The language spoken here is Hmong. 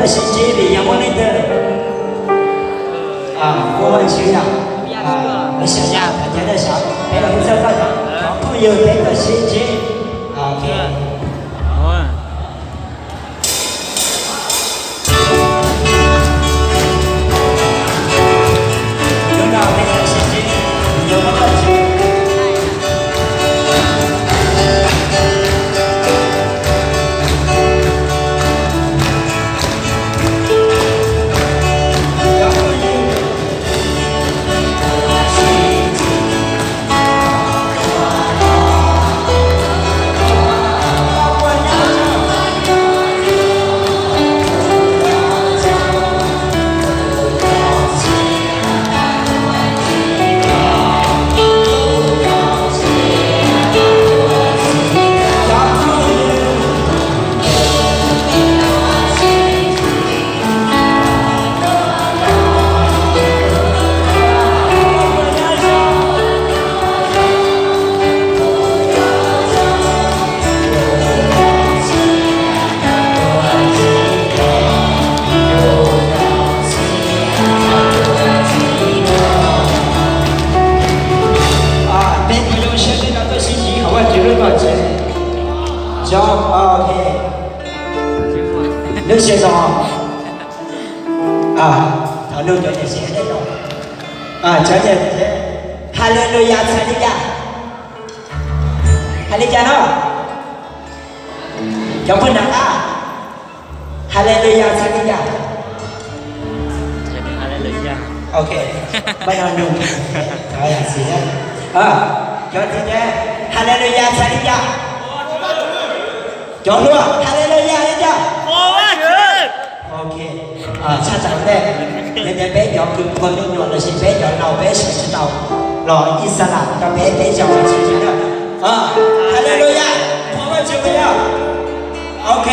Sib ntsib vim yog muaj leej twg, kuv ua ntsis yom, lawv xyas yam, cov neeg xyas, peb los hu txog koj cov phooj ywg peb tuaj sib ntsib. Peb puas zoo siab tej no tuaj sib ntsib hauv Vajtswv lub tuam tsev? Zoo, ok. Lub sij hawm no, thaum lub cov niam tsev dej no, cov niam tsev, Haleluya txhais li cas? Hais li cas no? Cov phooj ywg na, Haleluya txhais li cas? Ok, pab no nug, cov txiv, cov txiv, Haleluya txhais li cas? Cov hluas, Haleluya li cas? Ok, tshaj tawm ntej, yog tias peb cov kws nquag me nyuam lossis peb cov laus peb sawv tsis tau los ib sab lam rau peb peb zaug los tsis tau na. Haleluya, thov Vajtswv puas yog? Ok.